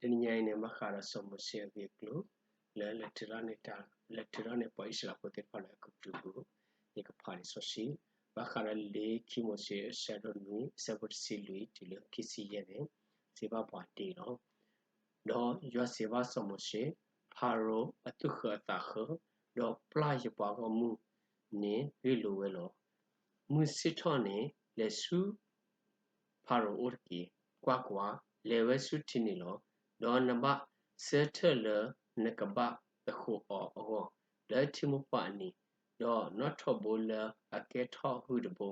တနံၤညါအံၤန့ၣ် ဘၣ်ဃးဒီးစီၤမိၤၡ့အဂ့ၢ်အကျိၤ လၢလဲၤထုးထီၣ်န့ၢ် လဲၤထုးထီၣ်န့ၢ်ပှၤအံၣ်စရ့လးဖိသ့ၣ်တဖၣ်လၢအဲၤကူပတူးပူၤ, ယကဖးလံာ်စီဆှံ, ဘၣ်ဃးဒီးလံာ်ခံမိၤၡ့အဆၢဒိၣ်နွံ အဆၢဖိတဆံလွံၢ်တုၤလၢခံဆံယဲၢ်န့ၣ်, စံးဘၣ်ပှၤဒ်အံၤလီၤ. ဒီးယွၤစံးဘၣ်စီၤမိၤၡ့, ဖၤရိၤအသူၣ်ဃၢၤအသးဃၢၤ, ဒီးပျၢ်ယပှၤဂီၢ်မုၢ်န့ၣ်ဂ့ၢ်လိာ်ဝဲလီၤ. မုၢ်ဆ့ၣ်ထီၣ်န့ၣ် လဲၤဆူ ဖၤရိၤအအိၣ်တက့ၢ်. ကွၢ်ကွၢ်, လဲၤဝဲဆူထံန့ၣ်လီၤ. ဒီးနဘၣ်ဆၢထၢၣ်လၢနကဘၣ်သဃိးအီၤအဂီၢ် လၢထံမိၢ်ပှၢ်အနံၤ, ဒီးနီၣ်ထိးဘိလၢအကဲထီၣ်ဂုၢ်တဘိ,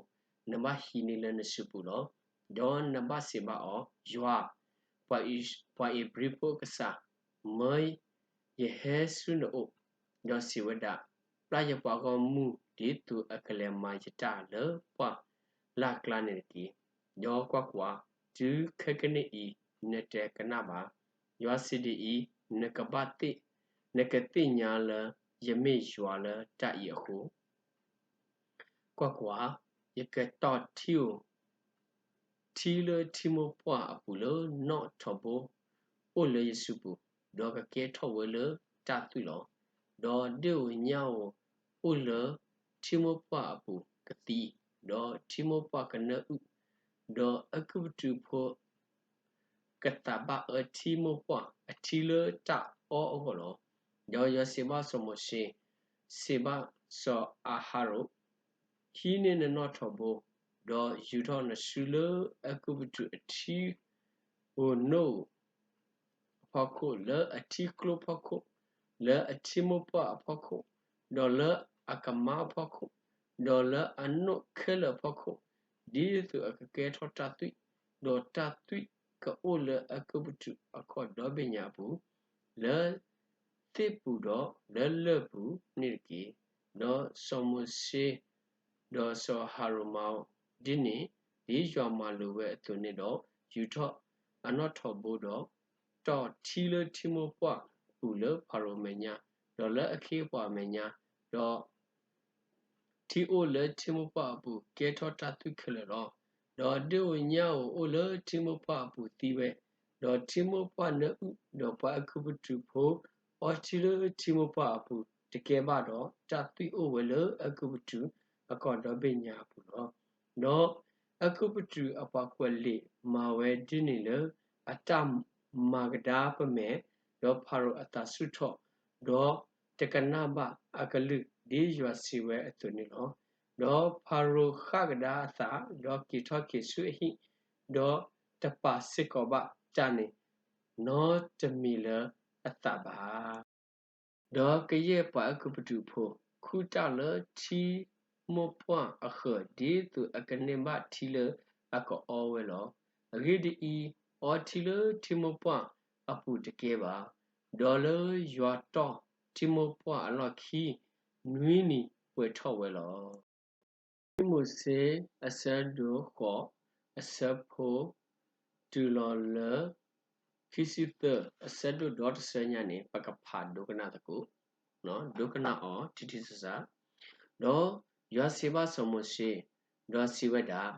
နဘၣ်ဟံးန့ၢ်လၢနစုပူၤလီၤ. ဒီးနဘၣ်စံးဘၣ်အီၤ, ယွၤ, ပှၤဧ့ၤဘြံၤဖိအကစၢ်, မၢယဟဲဆူနအိၣ်, ဒီးစံးဝဲဒၣ်, ပျၢ်ယပှၤဂီၢ်မုၢ်ဒ်သိးအကလဲၤမၤယတၢ်လၢပှၢ်လၢ်ကျါန့ၣ်တက့ၢ်. ဒီးကွၢ်ကွၢ်, တုၤခဲကနံၣ်အံၤ နတဲကနၣ်ဘၣ်. ယွၤစံးဒ်အံၤ, နကဘၣ်သ့ၣ်, နကသ့ၣ်ညါလၢယမ့ၢ်ယွၤလၢတၢ်အံၤအဃိ ကွၢ်ကွၢ်, ယကတီၢ်ထံအိၣ် ထံလၢထံမိၢ်ပှၢ်အပူၤလၢနီၣ်ထိးဘိအိၣ်လၢယစုပူၤ, ဒီးကကဲထီၣ်ဝဲလၢတၢ်သွံၣ်လီၤ. ဒီးဒ့ၣ်ဧိၤညၣ်ဧိၤအိၣ်လၢထံမိၢ်ပှၢ်အပူၤကသံ, ဒီးထံမိၢ်ပှၢ်ကနၢအုၣ်, ဒီးအဲၤကူပတူးဖိ ကသးဘၣ်အၢထံမိၢ်ပှၢ်အထံလၢတၢ်အီအဂီၢ်လီၤ. ဒီးယွၤစံးဘၣ်စီၤမိၤၡ့, စံးဘၣ်စီၤအၤဟရိၣ်, ဟံးန့ၢ်နနီၣ်ထိးဘိ, ဒီးယူာ်ထီၣ်နစုလၢအဲၤကူပတူးအထံဧိၤနိၣ်ဧိၤ အဖီခိၣ်, လၢအထံကျိဖီခိၣ်, လၢအထံမိၢ်ပှၢ်အဖီခိၣ်, ဒီးလၢအကမါအဖီခိၣ်, ဒီးလၢအနိၣ်ခဲလၢာ်အဖီခိၣ်, ဒ်သိးအကကဲထီၣ်တၢ်သွံၣ်, ဒီးတၢ်သွံၣ်ကအိၣ်လၢအဲၤကူပတူးအခီၣ်ဒီဘ့ၣ်ညါအပူၤ, လၢသ့ၣ်ပူၤဒီးလၢလၢၢ်ပူၤန့ၣ်တက့ၢ်. ဒီးစီၤမိၤၡ့ ဒီးစီၤအၤဟရိၣ်မၤအီၤဒ်န့ၣ်, ဒ်ယွၤမၤလိာ်ဝဲအသိးန့ၣ်ဒီး, ယူာ်ထီၣ်အနီၣ်ထိးဘိဒီး တီၢ်ထံလၢထံမိၢ်ပှၢ်အပူၤလၢဖၤရိၤအမဲာ်ညါ, ဒီးလၢအခ့အပှၤအမဲာ်ညါ, ဒီး ထံအိၣ်လၢထံမိၢ်ပှၢ်အပူၤကဲထီၣ်တၢ်သွံၣ်ခဲလၢာ်လီၤ. ဒီးဒ့ၣ်ဧိၤညၣ်ဧိၤအိၣ်လၢထံမိၢ်ပှၢ်အပူၤသံဝဲ, ဒီးထံမိၢ်ပှၢ်နၢအုၣ်, ဒီးပှၤအဲၤကူပတူးဖိအီထံလၢထံမိၢ်ပှၢ်အပူၤတကဲဘၣ်ဒီး, တၢ်သွံၣ်အိၣ်ဝဲလၢအဲၤကူပတူးအခီၣ်ဒီဘ့ၣ်ညါအပူၤလီၤ. ဒီးအဲၤကူပတူးအပှၤကွဲးလံာ်မၤဝဲဒ်န့ၣ်လၢအတၢ်မၤကဒါပမဲာ်, ဒီးဖၤရိၤအသးဆူၣ်ထီၣ်, ဒီးတကနၣ်ဘၣ်အကလုၢ် ဒ်ယွၤစံးဝဲအသိးန့ၣ်လီၤ. ဒီးဖၤရိၤဃၣ်ကဒါအသး, ဒီးက့ၤထီၣ်က့ၤဆူအဟံၣ်, ဒီးတပာ်စ့ၢ်ကီးဘၣ်တၢ်န့ၣ် နီတမံၤလၢအသးဘၣ်. ဒီးကယဲၢ်ပှၤအဲၤကူပတူးဖိ ခူၣ်တၢ်လၢထံမိၢ်ပှၢ်အဃၢၤ ဒ်သိးအကန့ၢ်ဘၣ်ထံလၢအကအီဝဲလီၤ. အဂ့ၢ်ဒ်အံၤ, အီထံလၢထံမိၢ်ပှၢ်အပူၤတကဲဘၣ်. ဒီးလၢယွၤတီၢ်ထံမိၢ်ပှၢ်အလီၢ်ခံ, နွံနံၤပှဲၤထီၣ်ဝဲလီၤ. ခံမိၤၡ့ အဆၢဒိၣ်ဃိး အဆၢဖိ တုၤလီၤလၢ ခံဆံသၢ အဆၢဒိၣ်ဒီတဆၢညါန့ၣ် ပကဖးဒိကနၣ်သကိး, ဒိကနၣ်အီၤထံထံဆးဆး. ဒီးယွၤစံးဘၣ်စီၤမိၤၡ့, ဒီးစံးဝဲဒၣ်,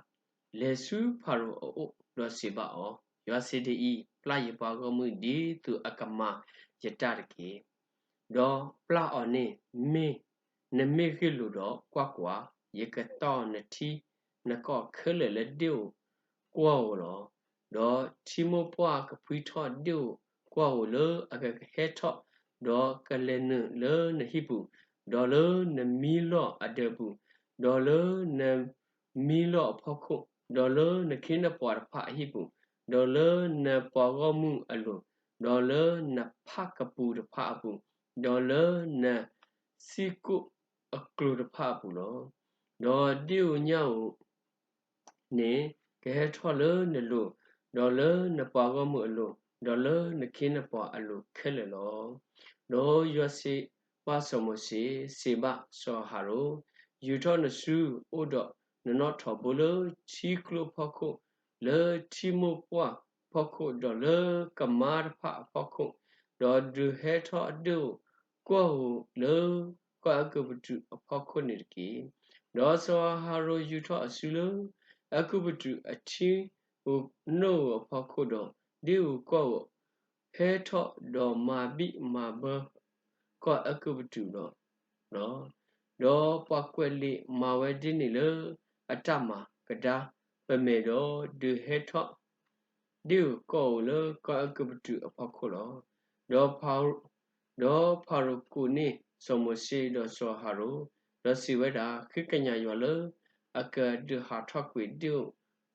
လဲၤဆူဖၤရိၤအအိၣ် ဒီးစံးဘၣ်အီၤ, ယွၤစံးဒ်အံၤ, ပျၢ်ယပှၤဂီၢ်မုၢ်ဒ်သိးအကမၤယတၢ်တက့ၢ်. ဒီးပျၢ်အီၤန့ၣ်, မ့ၢ်နမ့ၢ်ဂ့ၢ်လိာ်ဒီး, ကွၢ်ကွၢ်, ယကတီၢ်နထံနကီၢ်ခဲလၢာ်လၢဒ့ၣ်ဧိၤကွီၢ်ဧိၤလီၤ. ဒီးထံမိၢ်ပှၢ်ကဖှံထီၣ်ဒ့ၣ်ဧိၤကွီၢ်ဧိၤလၢအကကဟဲထီၣ်, ဒီးကလဲၤနုာ်လၢနဟံၣ်ပူၤ, ဒီးလၢနမံလီၢ်အဒၢးပူၤ, ဒီးလၢနမံလီၢ်အဖီခိၣ်, ဒီးလၢနခ့နပှၤတဖၣ်အဟံၣ်ပူၤ, ဒီးလၢနပှၤဂီၢ်မုၢ်အလိၤ, ဒီးလၢနဖၣ်ကပူၤတဖၣ်အပူၤ, ဒီးလၢနစံၣ်ကိၣ်အကျိၤတဖၣ်အပူၤလီၤ. ဒီးဒ့ၣ်ဧိၤညၣ်ဧိၤ န့ၣ် ကဟဲထီၣ်လၢနလိၤ, ဒီးလၢနပှၤဂီၢ်မုၢ်အလိၤ, ဒီးလၢနခ့နပှၤအလိၤခဲလၢာ်လီၤ. ဒီးယွၤစံးဘၣ်စီၤမိၤၡ့, စံးဘၣ်စီၤအၤဟရိၣ်, ယူာ်ထီၣ်နစုအိၣ်ဒီးနနီၣ်ထိးဘိလၢထံကျိဖီခိၣ်, လၢထံမိၢ်ပှၢ်ဖီခိၣ်, ဒီးလၢကမါတဖၣ်အဖီခိၣ်, ဒီးဒုးဟဲထီၣ်ဒ့ၣ်ဧိၤကွီၢ်ဧိၤလၢကီၢ်အဲၤကူပတူးအဖီခိၣ်န့ၣ်တက့ၢ်. ဒီးစီၤအၤဟရိၣ်ယူာ်ထီၣ်အစုလၢအဲၤကူပတူးအထံဧိၤနိၣ်ဧိၤအဖီခိၣ်ဒီး, ဒ့ၣ်ဧိၤကွီၢ်ဧိၤ ဟဲထီၣ်ဒီးမၤဘံၣ်မၤဘၢကီၢ်အဲၤကူပတူးဒီးလီၤ. ဒီးပှၤကွဲးလံာ်မၤဝဲဒ်န့ၣ်လၢအတၢ်မၤကဒါပမဲာ်ဒီး ဒုးဟဲထီၣ်ဒ့ၣ်ဧိၤကီၢ်ဧိၤလၢကီၢ်အဲၤကူပတူးအဖီခိၣ်လီၤ. ဒီးဖၤရိၤ, ဒီးဖၤရိၤကိးန့ၢ်စီၤမိၤၡ့ဒီးစီၤအၤဟရိၣ်, ဒီးစံးဝဲဒၣ်, ဃ့ကညးယွၤလၢအကဒုးဟးထီၣ်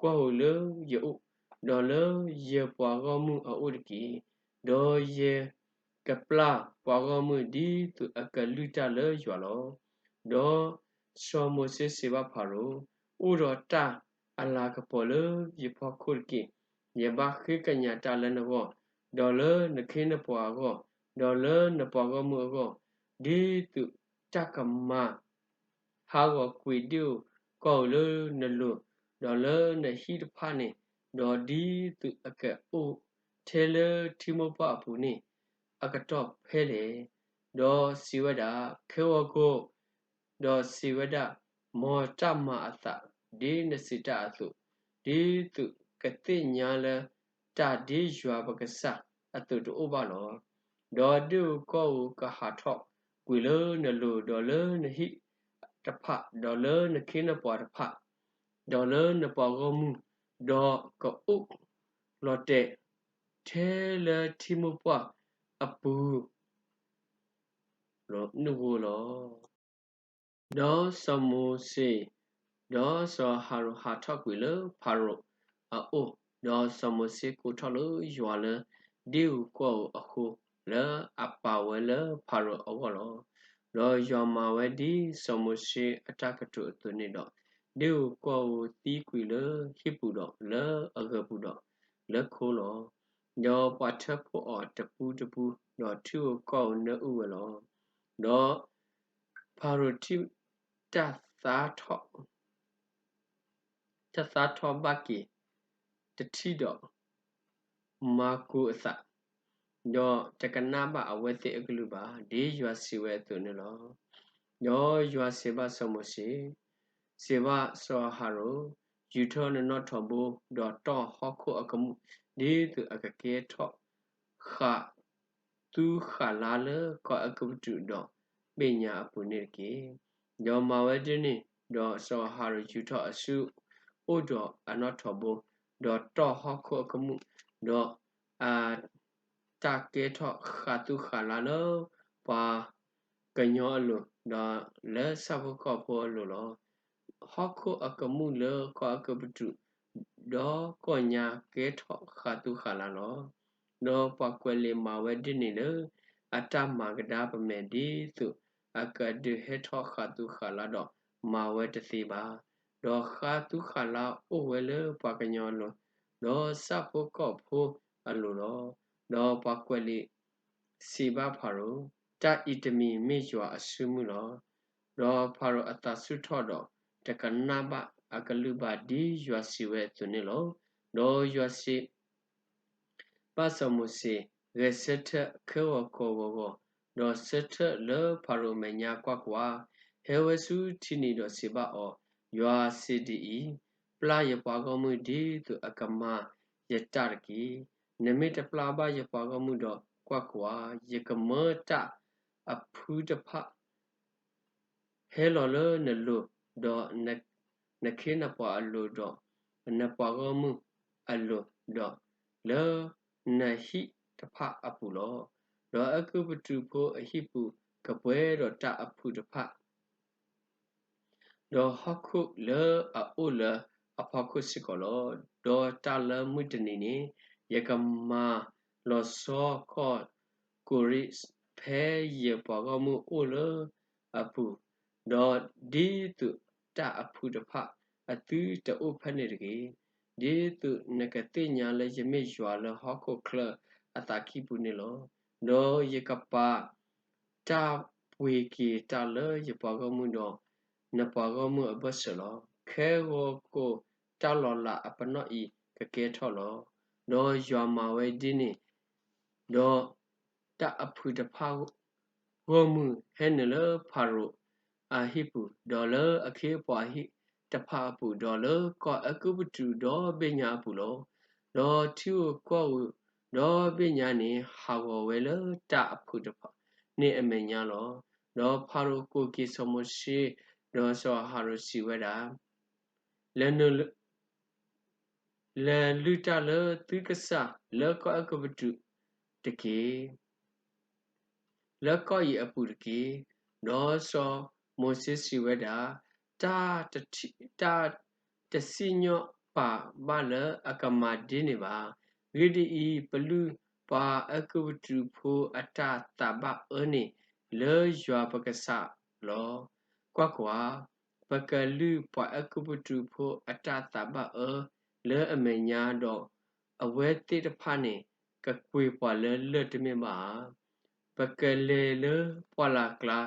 ကွံာ်ဒ့ၣ်ဧိၤကီၢ်ဧိၤလၢယအိၣ်, ဒီးလၢယပှၤဂီၢ်မုၢ်အအိၣ်တက့ၢ်. ဒီးယကပျၢ်ပှၤဂီၢ်မုၢ်ဒ်သိးအကလုၢ်တၢ်လၢယွၤလီၤ. ဒီးစီၤမိၤၡ့စံးဘၣ်ဖၤရိၤ, အိးထီၣ်တၢ်အလၤကပီၤလၢယဖီခိၣ်တက့ၢ်. ယဘၣ်ဃ့ကညးတၢ်လၢနဂီၢ်, ဒီးလၢနခ့နပှၤအဂီၢ်, ဒီးလၢနပှၤဂီၢ်မုၢ်အဂီၢ်, ဒ်သိးတၢ်ကမၤ ဟးဂီၤကွံာ်ဒ့ၣ်ဧိၤကီၢ်ဧိၤလၢနလိၤ, ဒီးလၢနဟံၣ်တဖၣ်န့ၣ်, ဒီးဒ်သိးအကအိၣ်ထဲလၢထံမိၢ်ပှၢ်အပူၤန့ၣ် အကတီၢ်ဖဲလဲၣ်. ဒီးစံးဝဲဒၣ်, ခဲဂီၤကိး, ဒီးစံးဝဲဒၣ်, မ်တၢ်မၤအသးဒ်နစံးတၢ်အသိး, ဒ်သိးကသ့ၣ်ညါလၢတၢ်ဒ်ယွၤပကစၢ်အသိးတအိၣ်ဘၣ်လီၤ. ဒီးဒ့ၣ်ဧိၤကီၢ်ဧိၤကဟးထီၣ်ကွံာ်လၢနလိၤ, ဒီးလၢနဟံၣ်တဖၣ်, ဒီးလၢနခ့နပှၤတဖၣ်, ဒီးလၢနပှၤဂီၢ်မုၢ်, ဒီးကအိၣ်လီၤတဲာ် ထဲလၢထံမိၢ်ပှၢ်အပူၤ နဂီၢ်လီၤ. ဒီးစီၤမိၤၡ့, ဒီးစီၤအၤဟရိၣ်ဟးထီၣ်ကွံာ်လၢဖၤရိၤအအိၣ်, ဒီးစီၤမိၤၡ့ကိးထီၣ်လၢယွၤလၢဒ့ၣ်ဧိၤကီၢ်ဧိၤအဃိ, လၢအပာ်ဝဲလၢဖၤရိၤအဂီၢ်လီၤ. ဒီးယွၤမၤဝဲဒ်စီၤမိၤၡ့အတၢ်ကတိၤအသိးန့ၣ်ဒီး, ဒ့ၣ်ဧိၤကီၢ်ဧိၤသံကွံာ်လၢဟံၣ်ပူၤဒီးလၢအဂၢၤပူၤဒီးလၢခိလီၤ. ဒီးပှၤထၢဖှိၣ်အီၤတပူၤတပူၤ, ဒီးထံဧိၤကီၢ်ဧိၤနၢအုၣ်ဝဲလီၤ. ဒီးဖၤရိၤထံၣ်တၢ်သါထီၣ် တၢ်သါထီၣ်ဘၣ်က့ၤတထံၣ်ဒီး မၤကိၤအသး, ဒီးတကနၣ်ဘၣ်အဝဲသ့ၣ်အကလုၢ်ဘၣ်, ဒ်ယွၤစံးဝဲအသိးန့ၣ်လီၤ. ဒီးယွၤစံးဘၣ်စီၤမိၤၡ့, စံးဘၣ်စီၤအၤဟရိၣ်, ယူၤထီၣ်နနီၣ်ထိးဘိ, ဒီးတီၢ်ဟီၣ်ခိၣ်အကမူၣ်, ဒ်သိးအကကဲထီၣ်ဃး သူဃးလါလၢကီၢ်အဲၤကူပတူးဒီးဘ့ၣ်ညါအပူၤန့ၣ်တက့ၢ်. ဒီးမၤဝဲဒ်န့ၣ်, ဒီးစီၤအၤဟရိၣ်ယူၤထီၣ်အစုအိၣ်ဒီးအနီၣ်ထိးဘိ, ဒီးတီၢ်ဟီၣ်ခိၣ်အကမူၣ်, ဒီးအ တၢ်ကဲထီၣ်ဃးသူဃးလါလၢပှၤကညီအလိၤ, ဒီးလၢဆၣ်ဖိကီၢ်ဖိအလိၤလီၤ. ဟီၣ်ခိၣ်အကမူၣ်လၢကီၢ်အဲၤကူပတူး ဒီကိးညါကဲထီၣ်ဃးသူဃးလါလီၤ. ဒီးပှၤကွဲးလံာ်မၤဝဲဒ်န့ၣ်လၢအတၢ်မၤကဒါပမဲာ်ဒ်သိးအကဒုးဟဲထီၣ်ဃးသူဃးလါဒီးမၤဝဲတသ့ဘၣ်. ဒီးဃးသူဃးလါအိၣ်ဝဲလၢပှၤကညီအလိၤ, ဒီးဆၣ်ဖိကီၢ်ဖိအလိၤလီၤ. ဒီးပှၤကွဲးလံာ်စံးဘၣ်ဖၤရိၤ, တၢ်အံၤတမံၤမ့ၢ်ယွၤအစုမုၢ်လီၤ. ဒီးဖၤရိၤအသးဆူၣ်ထီၣ်ဒီးတကနၣ်ဘၣ်အကလုၢ်ဘၣ်ဒ်ယွၤစံးဝဲအသိးန့ၣ်လီၤ. ဒီးယွၤစံး ဘၣ်စီၤမိၤၡ့, ဂဲၤဆၢထၢၣ်ခဲဂီၤကိးဂီၤဂီၤ, ဒီးဆၢထၢၣ်လၢဖၤရိၤအမဲာ်ညါကွၢ်ကွၢ်, ဟဲဝဲဆူထံနံၤဒီးစံးဘၣ်အီၤ, ယွၤစံးဒ်အံၤ, ပျၢ်ယပှၤဂီၢ်မုၢ်ဒ်သိးအကမၤယတၢ်တက့ၢ်. နမ့ၢ်တပျၢ်ဘၣ်ယပှၤဂီၢ်မုၢ်ဒီးကွၢ်ကွၢ်, ယကမၢတၢ်အဖုတဖၣ် ဟဲလီၤလၢနလိၤ, ဒီးနခ့နပှၤအလိၤ, ဒီးနပှၤဂီၢ်မုၢ်အလိၤ, ဒီးလၢနဟံၣ်တဖၣ်အပူၤလီၤ. ဒီးအဲၤကူပတူးဖိအဟံၣ်ပူၤကပှဲၤဒီးတၢ်အဖုတဖၣ် ဒီးဟီၣ်ခိၣ်လၢအအိၣ်လၢအဖီခိၣ်စ့ၢ်ကီးလီၤ. ဒီးတၢ်လၢမုၢ်တနံၤန့ၣ် ယကမၤလီၤဆီကီၢ်ကိၤရ့း ဖဲယပှၤဂီၢ်မုၢ်အိၣ်လၢအပူၤ, ဒီးဒ်သိးတၢ်အဖုတဖၣ်အသုတအိၣ်ဖဲန့ၣ်တဂ့ၤ, ဒ်သိးနကသ့ၣ်ညါလၢယမ့ၢ်ယွၤလၢဟီၣ်ခိၣ်ချၢအသးကံၢ်ပူၤန့ၣ်လီၤ. ဒီးယကပာ် တၢ်ပှ့ၤက့ၤတၢ်လၢယပှၤဂီၢ်မုၢ်ဒီးနပှၤဂီၢ်မုၢ်အဘၢၣ်စၢၤလီၤ. ခဲဂီၤကိးတၢ်လီၤလးအပနီၣ်အံၤကကဲထီၣ်လီၤ. ဒီးယွၤမၤဝဲဒ်န့ၣ်, ဒီးတၢ်အဖုတဖၣ် ဂီၢ်မုၢ်ဟဲနုာ်လၢဖၤရိၤအဟံၣ်ပူၤ, ဒီးလၢအခ့အပှၤဟံၣ်တဖၣ်အပူၤ, ဒီးလၢကီၢ်အဲၤကူပတူးဒီဘ့ၣ်ညါအပူၤလီၤ. ဒီးထံဧိၤကီၢ်ဧိၤ, ဒီးဘ့ၣ်ညါန့ၣ်ဟးဂီၤဝဲလၢတၢ်အဖုၣ်တဖၣ်န့ၣ်အမဲာ်ညါလီၤ. ဒီးဖၤရိၤကိးက့ၤစီၤမိၤၡ့, ဒီးစီၤအၤဟရိၣ်စံးဝဲဒၣ်, လဲၤနုာ် လဲၤလုၢ်တၢ်လၢသုကစၢ်လၢကီၢ်အဲၤကူပတူးတက့ၢ်, လၢကီၢ်အံၤအပူၤတက့ၢ်. ဒီးစီၤမိၤၡ့စံးဝဲဒၣ်, တၢ်တထံၣ်, တၢ်တစံၣ်ညီၣ်ပာ်ဘၣ်လၢအကမၤဒ်န့ၣ်ဘၣ်. အဂ့ၢ်ဒ်အံၤ, ပလုၢ်ပှၤအဲၤကူပတူးဖိအတၢ်သးဘၣ်အၢန့ၣ် လၢယွၤပကစၢ်လီၤ. ကွၢ်ကွၢ်, ပကလုၢ်ပှၤအဲၤကူပတူးဖိအတၢ်သးဘၣ်အၢလၢအမဲာ်ညါ, ဒီးအဝဲသ့ၣ်တဖၣ်န့ၣ် ကကွံာ်ပှၤလၢလၢၢ်တမ့ၢ်ဘၣ်ဧါ. ပကလဲၤလၢပှၢ်လၢ်ကျါ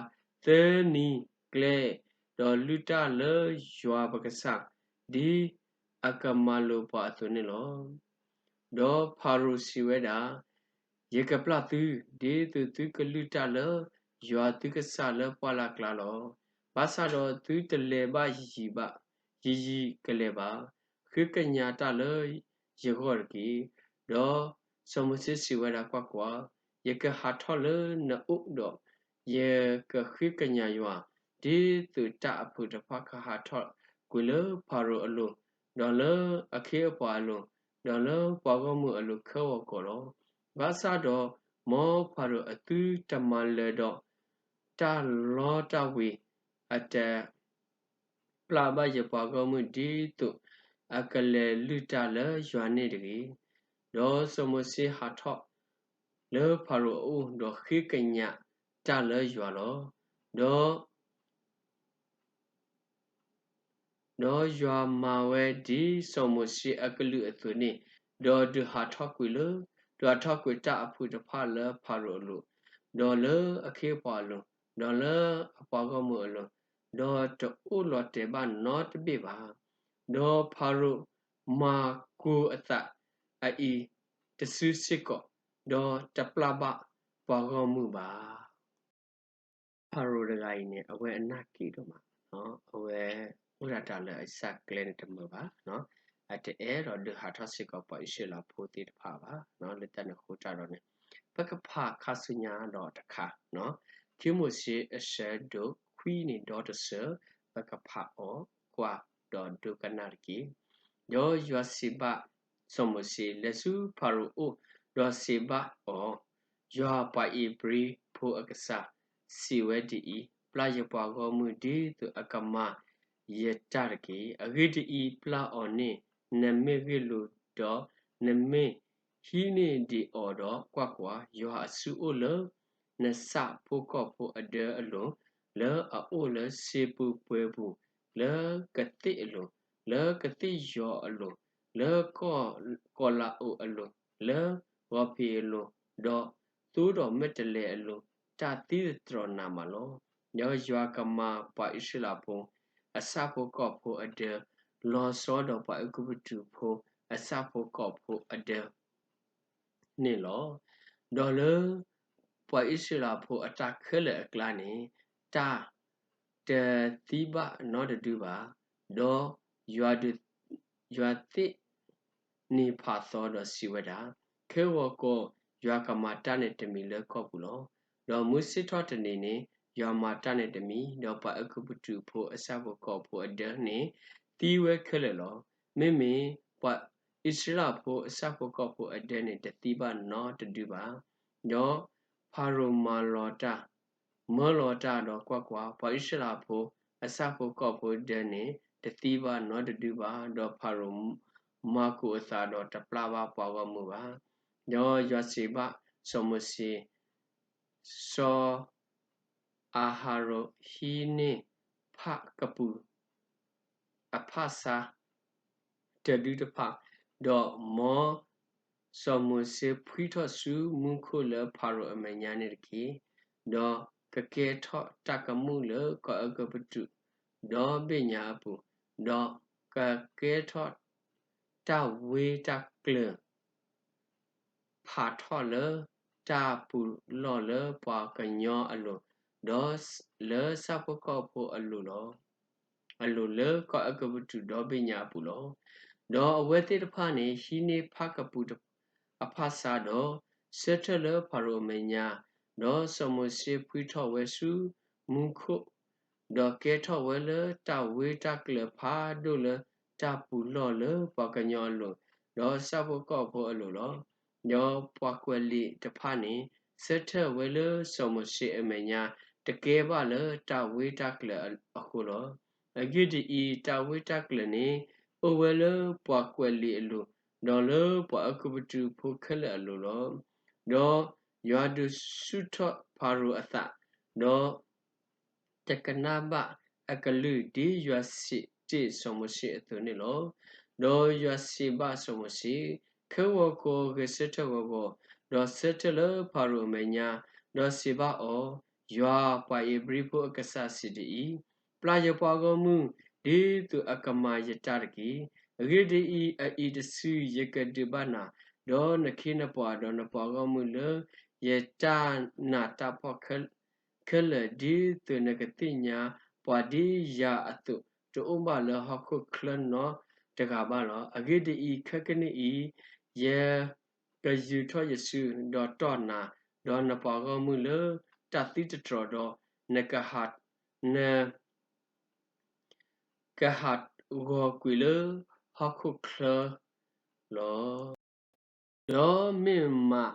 သၢနံၤကျဲ, ဒီးလုၢ်တၢ်လၢယွၤပကစၢ်, ဒ်အကမၤလိာ်ပှၤအသိးန့ၣ်လီၤ. ဒီးဖၤရိၤစံးဝဲဒၣ်, ယကပျၢ်သု, ဒ်သိးသုကလုၢ်တၢ်လၢယွၤသုကစၢ်လၢပှၢ်လၢ်ကျါလီၤ. ဘၣ်ဆၣ်ဒီးသုတလဲၤဘၣ်ယံာ်ယံာ်ဘၣ်, ယံာ်ယံာ်ကလဲၤဘၣ်, ဃ့ကညးတၢ်လၢယဂီၢ်တက့ၢ်. ဒီးစီၤမိၤၡ့စံးဝဲဒၣ်, ကွၢ်ကွၢ်, ယကဟးထီၣ်လၢနအိၣ်ဒီး ယကဃ့ကညးယွၤ, ဒ်သိးတၢ်အဖုၣ်တဖၣ်ကဟးထီၣ်ကွံာ်လၢဖၤရိၤအလိၤ, ဒီးလၢအခ့အပှၤအလိၤ, ဒီးလၢပှၤဂီၢ်မုၢ်အလိၤခဲဂီၤကီးလီၤ. ဘၣ်ဆၣ်ဒီးမ်ဖၤရိၤအသုတမၤလၢၤဒီးတၢ်လီတၢ်ဝ့ၤ, အတပျၢ်ဘၣ်ယပှၤဂီၢ်မုၢ်ဒ်သိးအကလဲၤလုၢ်တၢ်လၢယွၤန့ၣ်တဂ့ၤ. ဒီးစီၤမိၤၡ့ဟးထီၣ်လၢဖၤရိၤအအိၣ်, ဒီးဃ့ကညးတၢ်လၢယွၤလီၤ. ဒီး ဒီးယွၤမၤဝဲဒ်စီၤမိၤၡ့အကလုၢ်အသိးန့ၣ်, ဒီးဒုးဟးထီၣ်ကွံာ်လၢ, ဒုးဟးထီၣ်ကွံာ်တၢ်အဖုၣ်တဖၣ်လၢဖၤရိၤအလိၤ, ဒီးလၢအခ့အပှၤအလိၤ, ဒီးလၢအပှၤဂီၢ်မုၢ်အလိၤ, ဒီးတအိၣ်လီၤတဲာ်ဘၣ်နီတဘ့ၣ်ဘၣ်. ဒီးဖၤရိၤမၤကိၤအသးအအံၤတစုစ့ၢ်ကီး, ဒီးတပျၢ်ဘၣ်ပှၤဂီၢ်မုၢ်ဘၣ်. ဖၤရိၤတဂၤအံၤန့ၣ် အဝဲအနၢ်က့ၤဒိၣ်မး, အဝဲအိၣ်ဒၣ်တၢ်လၢအစၢ်ကျဲန့ၣ်တမုာ်ဘၣ်, အတအဲၣ်ဒိးဒုးဟးထီၣ်စ့ၢ်ကီးပှၤအံၣ်စရ့လးဖိသ့ၣ်တဖၣ်ဘၣ်, လၢတၢ်န့ၣ်အဃိတၢ်ဒီးန့ၣ်, ပကဖးခါဆူညါဒီးတခါ, ခံမိၤၡ့အဆၢဒိၣ်ခွံန့ၣ်ဒီတဆၢ, ပကဖးအီၤကွၢ်ဒီးဒိကနၣ်တက့ၢ်. ဒီးယွၤစံးဘၣ်စီၤမိၤၡ့, လဲၤဆူဖၤရိၤအအိၣ်, ဒီးစံးဘၣ်အီၤ, ယွၤပှၤဧ့ၤဘြံၤဖိအကစၢ်စံးဝဲဒ်အံၤ, ပျၢ်ယပှၤဂီၢ်မုၢ်ဒ်သိးအကမၤယတၢ်တက့ၢ်. အဂ့ၢ်ဒ်အံၤ, ပျၢ်အီၤန့ၣ် နမ့ၢ်ဂ့ၢ်လိာ်ဒီး နမ့ၢ်ဟံးန့ၢ်ဒံးအီၤဒီး, ကွၢ်ကွၢ်, ယွၤအစုအိၣ်လၢ နဆၣ်ဖိကီၢ်ဖိအဒၢအလိၤ, လၢအအိၣ်လၢစ့ပူၤပှဲၤပူၤ, လၢကသ့ၣ်အလိၤ, လၢကသ့ၣ်ယီၤအလိၤ, လၢကီၢ်လၤအိၤအလိၤ, လၢဂီၤဖံးအလိၤ, ဒီးသိဒီးမဲာ်တဲးလဲးအလိၤ, တၢ်သံသတြီၤနၤမးလီၤ. ဒီးယွၤကမၤပှၤအံၣ်စရ့လးဖိ အဆၣ်ဖိကီၢ်ဖိအဒၢ, လီၤဆီဒီးပှၤအဲၤကူပတူးဖိ အဆၣ်ဖိကီၢ်ဖိအဒၢ န့ၣ်လီၤ. ဒီးလၢပှၤအံၣ်စရ့လးဖိအတၢ်ခဲလၢာ်အကျါန့ၣ်, တၢ်တသံဘၣ်နီတဒုဘၣ်. ဒီးယွၤသ့ၣ်နီၢ်ဖးသီဒီးစံးဝဲဒၣ်, ခဲဂီၤကီး ယွၤကမၤတၢ်န့ၣ်တမံၤလၢကီၢ်ပူၤလီၤ. ဒီးမုၢ်ဆ့ၣ်ထီၣ်တနံၤန့ၣ် ယွၤမၤတၢ်န့ၣ်တမံၤ, ဒီးပှၤအဲၤကူပတူးဖိအဆၣ်ဖိကီၢ်ဖိအဒၢန့ၣ် သံဝဲခဲလၢာ်လီၤ. မ့မ့ၢ်ပှၤအံၣ်စရ့လးဖိအဆၣ်ဖိကီၢ်ဖိအဒၢန့ၣ် တသံဘၣ်နီတဒုဘၣ်. ဒီးဖၤရိၤမၤလီၤတၢ်, မၢလီၤတၢ်ဒီးကွၢ်ကွၢ်, ပှၤအံၣ်စရ့လးဖိအဆၣ်ဖိကီၢ်ဖိဒၢန့ၣ် တသံဘၣ်နီတဒုဘၣ်. ဒီးဖၤရိၤမၤကိၤအသးဒီးတပျၢ်ဘၣ်ပှၤဂီၢ်မုၢ်ဘၣ်. ဒီးယွၤစံးဘၣ်စီၤမိၤၡ့, စီၤအၤဟရိၣ်ဟံးန့ၢ်ဖၣ်ကပူၤအဖၣ်ဆါတဒုတဖၣ်, ဒီးမ်စီၤမိၤၡ့ဖှံထီၣ်ဆူမူခိၣ်လၢဖၤရိၤအမဲာ်ညါန့ၣ်တက့ၢ်. ဒီးကကဲထီၣ်တၢ်ကမူၣ်လၢကီၢ်အဲၤကူပတူးဒီဘ့ၣ်ညါအပူၤ, ဒီးကကဲထီၣ်တၢ်ဝ့တၢ်ကျၢၤ ဖးထီၣ်လၢတၢ်ပူၤလီၢ်လၢပှၤကညီအလိၤ, ဒီးလၢဆၣ်ဖိကီၢ်ဖိအလိၤလီၤ. အလိၤလၢကီၢ်အဲၤကူပတူးဒီဘ့ၣ်ညါအပူၤလီၤ. ဒီးအဝဲသ့ၣ်တဖၣ်န့ၣ် ဟံးန့ၢ်ဖၣ်ကပူၤတ, အဖၣ်ဆါဒီး ဆၢထၢၣ်လၢဖၤရိၤအမဲာ်ညါ, ဒီးစီၤမိၤၡ့ဖှံထီၣ်ဝဲဆူမူခိၣ်, ဒီးကဲထီၣ်ဝဲလၢတၢ်ဝ့တၢ်ကျၢၤဖးဒိၣ်လၢတၢ်ပူၤလီၢ်လၢပှၤကညီအလိၤ, ဒီးဆၣ်ဖိကီၢ်ဖိအလိၤလီၤ. ဒီးပှၤကွဲးလံာ်တဖၣ်န့ၣ် ဆၢထၢၣ်ဝဲလၢစီၤမိၤၡ့အမဲာ်ညါ တကဲဘၣ်လၢတၢ်ဝ့တၢ်ကျၢၤအဃိလီၤ. အဂ့ၢ်ဒ်အံၤ, တၢ်ဝ့တၢ်ကျၢၤန့ၣ် အိၣ်ဝဲလၢပှၤကွဲးလံာ်အလိၤ, ဒီးလၢပှၤအၢၣ်ကုပတူးဖိခဲလၢာ်အလိၤလီၤ. ဒီးယွၤဒုးဆူၣ်ထီၣ်ဖၤရိၤအသး, ဒီး တကနၣ်ဘၣ်အကလုၢ် ဒ်ယွၤစံးတ့ၢ်စီၤမိၤၡ့အသိးန့ၣ်လီၤ. ဒီးယွၤစံးဘၣ်စီၤမိၤၡ့, ခဲဂီၤကိးဂဲၤဆၢထၢၣ်ဂီၤဂီၤ, ဒီးဆၢထၢၣ်လၢဖၤရိၤအမဲာ်ညါ, ဒီးစံးဘၣ်အီၤ, ယွၤပှၤဧ့ၤဘြံၤဖိအကစၢ်စံးဒ်အံၤ, ပျၢ်ယပှၤဂီၢ်မုၢ် ဒ်သိးအကမၤယတၢ်တက့ၢ်. အဂ့ၢ်ဒ်အံၤ, အအံၤတစုယကဒုးဘၣ်နၤ, ဒီးနခ့နပှၤ, ဒီးနပှၤဂီၢ်မုၢ်လၢယတၢ်နးတၢ်ဖှီၣ် ခဲလၢာ်, ဒ်သိးနကသ့ၣ်ညါပှၤဒ်ယၤအသိး တအိၣ်ဘၣ်လၢဟီၣ်ခိၣ်ချၢနီတဂၤဘၣ်လီၤ. အဂ့ၢ်ဒ်အံၤ, ခဲကနံၣ်အံၤ ယကယူာ်ထီၣ်ယစု, ဒီးတီၢ်နၤ, ဒီးနပှၤဂီၢ်မုၢ်လၢတၢ်သံတတြီၤဒီး, နကဟး နကဟးဂီၤကွံာ်လၢဟီၣ်ခိၣ်ချၢလီၤ. ဒီးမ့ၢ်မး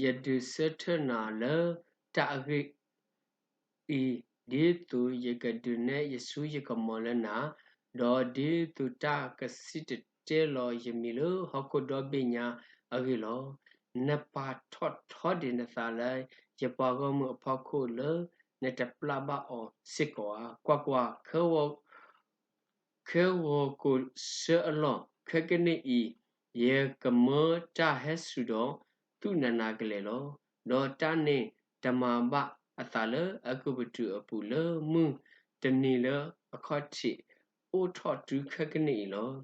ယဒုးဆၢထၢၣ်နၤလၢတၢ်အဂ့ၢ်အံၤ, ဒ်သိးယကဒုးနဲၣ်ယစုယကမီၤလၢနၤ, ဒီးဒ်သိးတၢ်ကစံၣ်တဲၤတဲလီၤယမံၤလၢဟီၣ်ခိၣ်ဒီဘ့ၣ်ညါအဂ့ၢ်လီၤ. နပာ်ထီၣ်ထီဒံးနသးလၢယပှၤဂီၢ်မုၢ်အဖီခိၣ်လၢနတပျၢ်ဘၣ်အီၤစ့ၢ်ကီးဧါ. ကွၢ်ကွၢ်, ခဲဂီၤကိးဆၢအလီၢ်, ခဲကနံၣ်အံၤ ယကမၢတၢ်ဟဲစူၤဒီးသူၣ်နးနးကလဲာ်လီၤ. ဒီးတၢ်န့ၣ်တမၤဘၣ်အသးလၢအဲၤကူပတူးအပူၤလၢမုၢ်တနံၤလၢအခီၣ်ထံး အိၣ်ထီၣ်တုၤခဲကနံၣ်အံၤ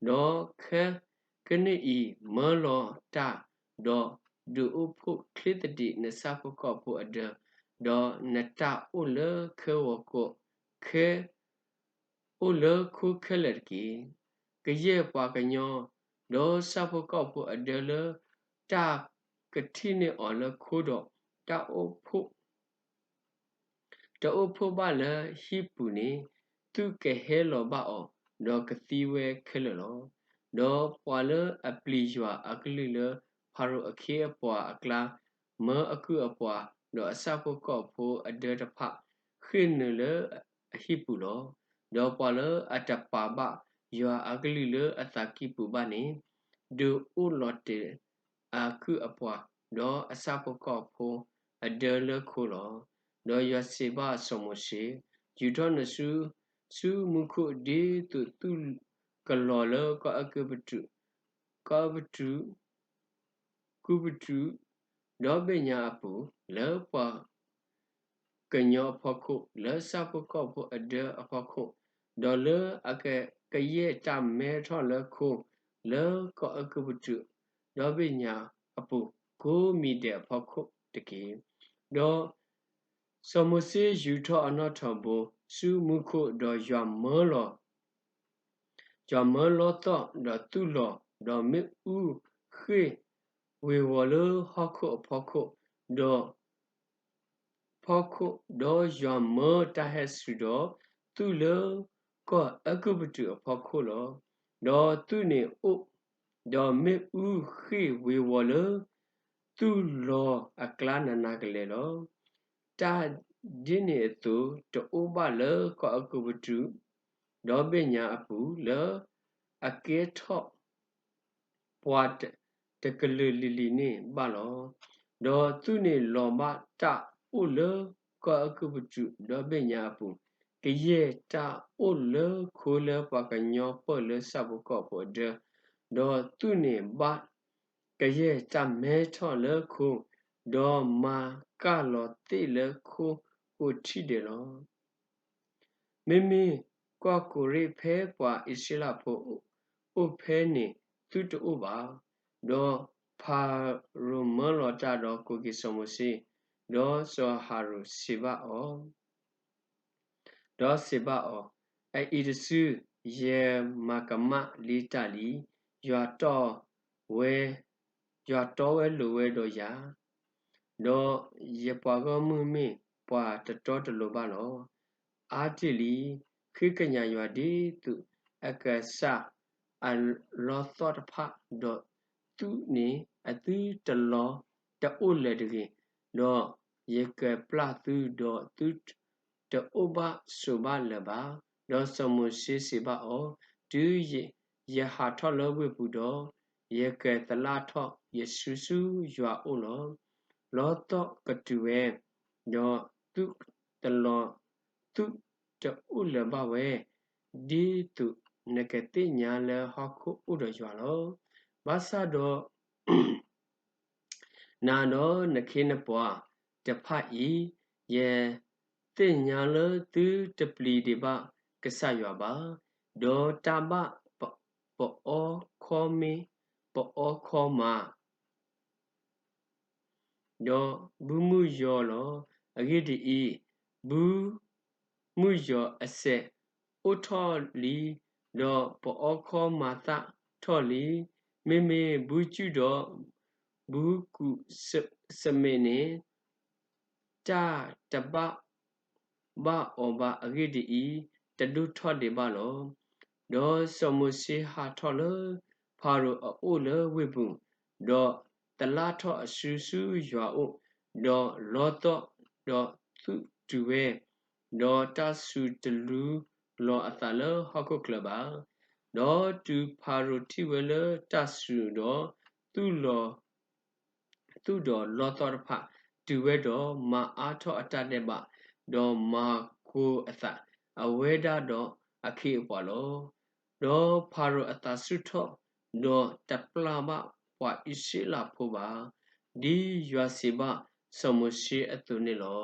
လီၤ. ဒီးခဲကနံၣ်အံၤ မၢလီၤတၢ်, ဒီးဒုးအိၣ်ဖှိၣ်ချ့သဒံးနဆၣ်ဖိကီၢ်ဖိအဒၢ, ဒီးနတၢ်အိၣ်လၢခဲဂီၤကိး ခဲ အိၣ်လၢခိခဲလၢာ်တက့ၢ်. ကယဲၢ်ပှၤကညီ ဒီးဆၣ်ဖိကီၢ်ဖိအဒၢလၢ တၢ်ကထံၣ်န့ၢ်အီၤလၢခိဒီး တၢ်အိၣ်ဖှိၣ် တအိၣ်ဖှိၣ်ဘၣ်လၢဟံၣ်ပူၤန့ၣ် သုကဟဲလီၤဘၣ်အီၤ, ဒီးကသံဝဲခဲလၢာ်လီၤ. ဒီးပှၤလၢအပျံၤယွၤအကလုၢ်လၢ ဖၤရိၤအခ့အပှၤအကျါ မၢအကုၢ်အပှၤ, ဒီးအဆၣ်ဖိကီၢ်ဖိအဒၢတဖၣ် ဃ့ၢ်နုာ်လၢအဟံၣ်ပူၤလီၤ. ဒီးပှၤလၢအတပာ်ဘၣ်ယွၤအကလုၢ်လၢအသးကံၢ်ပူၤဘၣ်န့ၣ် ဒုးအိၣ်လီၤတဲာ်အကုၢ်အပှၤ, ဒီးအဆၣ်ဖိကီၢ်ဖိအဒၢလၢခိလီၤ. ဒီးယွၤစံးဘၣ်စီၤမိၤၡ့, ယူာ်ထီၣ်နစုဆူမူခိၣ် ဒ်သိးသုကလီၤလၢကီၢ်အဲၤကူပတူး, ကီၢ်အဲၤကူပတူး, ကူပတူး, ဒီဘ့ၣ်ညါအပူၤ, လၢပှၤကညီအဖီခိၣ်, လၢဆၣ်ဖိကီၢ်ဖိအဒၢအဖီခိၣ်, ဒီးလၢအကယဲၢ်တၢ်မဲထီၣ်လၢခိ လၢကီၢ်အဲၤကူပတူး, ဒီဘ့ၣ်ညါအပူၤ, ကိးမံၤဒဲးအဖီခိၣ်တက့ၢ်. ဒီးစီၤမိၤၡ့ယူာ်ထီၣ်အနီၣ်ထိးဘိဆူမူခိၣ်, ဒီးယွၤမၢလီၤ ယွၤမၢလီသီၣ်, ဒီးသူၣ်လီၤ, ဒီးမ့ၣ်အူဃ့ၢ်ဝ့ၤဝီၤလၢဟီၣ်ခိၣ်အဖီခိၣ်, ဒီး ဖီခိၣ်, ဒီးယွၤမၢတၢ်ဟဲစူၤဒီးသူၣ်လၢကီၢ်အဲၤကူပတူးအဖီခိၣ်လီၤ. ဒီးသူၣ်န့ၣ်အိၣ်, ဒီးမ့ၣ်အူဃ့ၢ်ဝ့ၤဝီၤလၢသူၣ်လီၤအကျါနးနးကလဲာ်လီၤ. တၢ်ဒ်န့ၣ်အသိးတအိၣ်ဘၣ်လၢကီၢ်အဲၤကူပတူး, ဒီဘ့ၣ်ညါအပူၤ, လၢအကဲထီၣ် ပှၤတကလုာ်လံၤလံၤန့ၣ်ဘၣ်လီၤ. ဒီးသူၣ်န့ၣ်လီၤဘၣ်တၢ်အိၣ်လၢကီၢ်အဲၤကူပတူးဒီဘ့ၣ်ညါအပူၤ, ကယဲၢ်တၢ်အိၣ်လၢခိလၢပှၤကညီပၢၢ်လၢဆၣ်ဖိကီၢ်ဖိအဒၢ, ဒီးသူၣ်န့ၣ်ဘၣ်ကယဲၢ်တၢ်မဲထီၣ်လၢခိ, ဒီးမၤကၢ်လီၤသ့ၣ်လၢခိကိးထံၣ်ဒဲးလီၤ. မ့မ့ၢ်ကွၢ်ကိးရ့ၣ်ဖဲပှၤအံၣ်စရ့လးဖိအိၣ်ဖဲန့ၣ်သုတအိၣ်ဘၣ်. ဒီးဖၤရိၤမၢလီၤတၢ်ဒီးကိးက့ၤစီၤမိၤၡ့, ဒီးစီၤအၤဟရိၣ်စံးဘၣ်အီၤ, ဒီးစံးဘၣ်အီၤ, အအံၤတစုယမၤကမၣ်လံတၢ်လံ, ယွၤတီၢ်ဝဲ ယွၤတီဝဲလိၤဝဲဒီးယၤ, ဒီးယပှၤဂီၢ်မုၢ်မ့ၢ်ပှၤတတီတလိၤဘၣ်လီၤ. အါတ့ၢ်လံ, ဃ့ကညးယွၤဒ်သိးအကစၢ်အလီသီၣ်တဖၣ်, ဒီးသုးန့ၣ်အသုတလီၤတအိၣ်လၢၤတဂ့ၤ, ဒီးယကပျၢ်သု, ဒီးသုတအိၣ်ဘၣ်ဆိးဘၣ်လၢၤဘၣ်. ဒီးစီၤမိၤၡ့စံးဘၣ်အီၤ, တုၤယဟးထီၣ်လၢဝ့ၢ်ပူၤဒီး, ယကသလၣ်ထီၣ်ယစုဆူယွၤအအိၣ်လီၤ. လီသီၣ်ကတုၤဝဲ, ဒီးသုးတလီၤ, သုးတအိၣ်လၢၤဘၣ်ဝဲ, ဒ်သိးနကသ့ၣ်ညါလၢဟီၣ်ခိၣ်အိၣ်ဒီးယွၤလီၤ. ဘၣ်ဆၣ်ဒီး နၤဒီးနခ့နပှၤတဖၣ်အံၤ, ယသ့ၣ်ညါလၢသုတပျံၤဒံးဘၣ်ကစၢ်ယွၤဘၣ်, ဒီးတၢ်ဘၣ်ပအီခီမ့ၢ်ပအီခီမး ဒီးဘုမုၢ်ယီၤလီၤ. အဂ့ၢ်ဒ်အံၤ, ဘုမုၢ်ယီၤအစဲးအိၣ်ထီၣ်လံ, ဒီးပအီခီမၤသၣ်ထီၣ်လံ. မ့မ့ၢ်ဘုကုၢ်ဒီးဘုကူးစမဲးန့ၣ် တၢ်တဘၣ်ဘၣ်အီၤဘၣ်. အဂ့ၢ်ဒ်အံၤ, တဒိၣ်ထီၣ်ဒံးဘၣ်လီၤ. ဒီးစီၤမိၤၡ့ဟးထီၣ်လၢဖၤရိၤအအိၣ်လၢဝ့ၢ်ပူၤ, ဒီးသလၣ်ထီၣ်အစုဆူယွၤအအိၣ်, ဒီးလီသီၣ်, ဒီးသုးတုၤဝဲ, ဒီးတၢ်စူၤတလူလီၤအသးလၢဟီၣ်ခိၣ်ချၢဘၣ်. ဒီးတုၤဖၤရိၤထံၣ်ဝဲလၢတၢ်စူၤဒီး သုးလီၤ သုးဒီးလီသီၣ်တဖၣ်တုၤဝဲဒီး မၤအါထီၣ်အတၢ်ဒဲးဘး, ဒီးမၤကိၤအသးအဝဲဒၣ်ဒီးအခ့အပှၤလီၤ. ဒီးဖၤရိၤအသးဆူၣ်ထီၣ်, ဒီးတပျၢ်ဘၣ်ပှၤအံၣ်စရ့လးဖိဘၣ်, ဒ်ယွၤစံးဘၣ်စီၤမိၤၡ့အသိးန့ၣ်လီ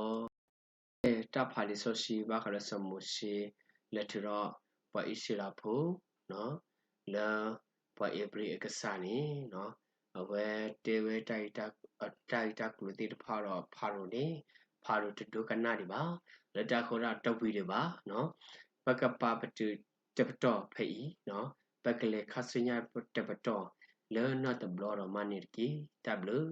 ၤ. တၢ်ဖးလံာ်စီဆှံဘၣ်ဃးလၢစီၤမိၤၡ့ လဲၤထုးထီၣ်ပှၤအံၣ်စရ့လးဖိ လၢပှၤဧ့ၤဘြံၤအကစၢ်န့ၣ်, အဝဲတဲဝဲတၢ်ဂ့ၢ်တၢ်ကျိၤသ့ၣ်တဖၣ်ဒီးဖၤရိၤန့ၣ်, ဖၤရိၤတဒိကနၣ်ဒံးဘၣ်, လၢတၢ်အဃိဒီးတဝံၤဒံးဘၣ်. ပကပာ်ပတုာ်တပတီၢ်ဖဲအံၤ, ပကလဲၤခါဆူညါတပတီၢ်လၢနီၢ်တဘျီဒီးမၤန့ၢ်တက့ၢ်. တၢ်ဘျုး